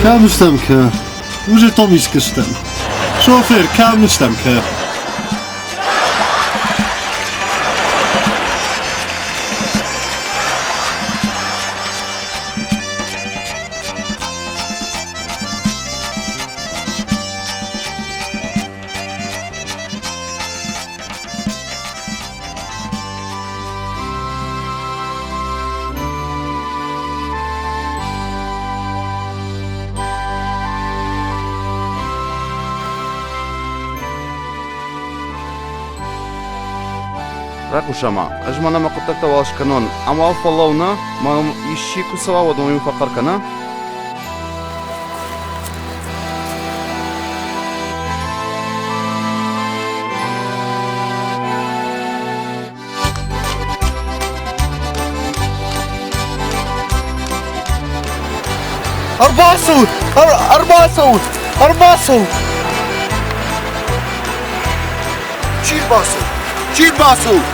Кӕм стӕм, кӕ? Уже Томискы стӕм. Шофер, кӕм стӕм, кӕ? Райхъусӕ-ма, ӕз мӕнӕ мӕ хъуыддӕгтӕ уал скӕнон, ам уал фӕлӕуу нӕ, мӕм исчи куы цӕуа, уӕд мӕм фӕхъӕр кӕна. Ӕрбацӕут! Ӕрбацӕут! Ӕрбацӕут! Чи рбацӕут? Чи рбацӕут?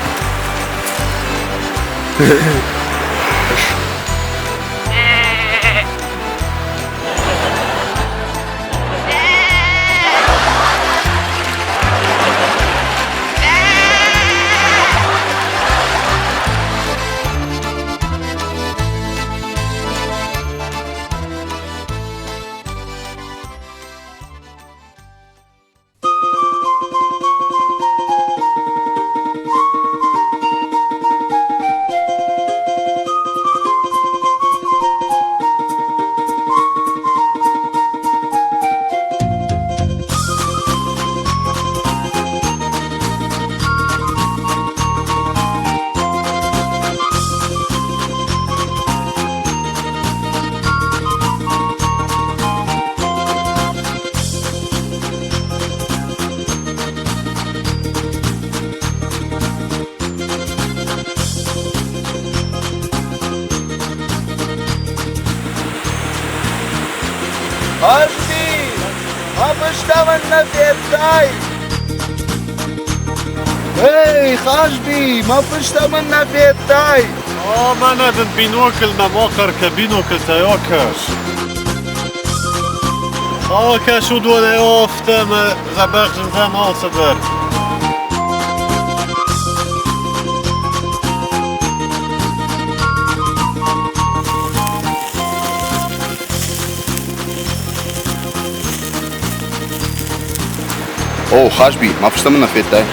Хазби! Ма фӕстӕмӕ нӕ федтай? Эй, Хазби, ма фӕстӕмӕ нӕ федтай? О, мӕнӕ дын биноклмӕ ма хъӕр кӕ, биноклтӕй акӕс. Акӕс уыдонӕй афтӕ ӕмӕ дзӕбӕх зындзӕн алцыдӕр. О, Хазби, ма фӕстӕмӕ нӕ федтай?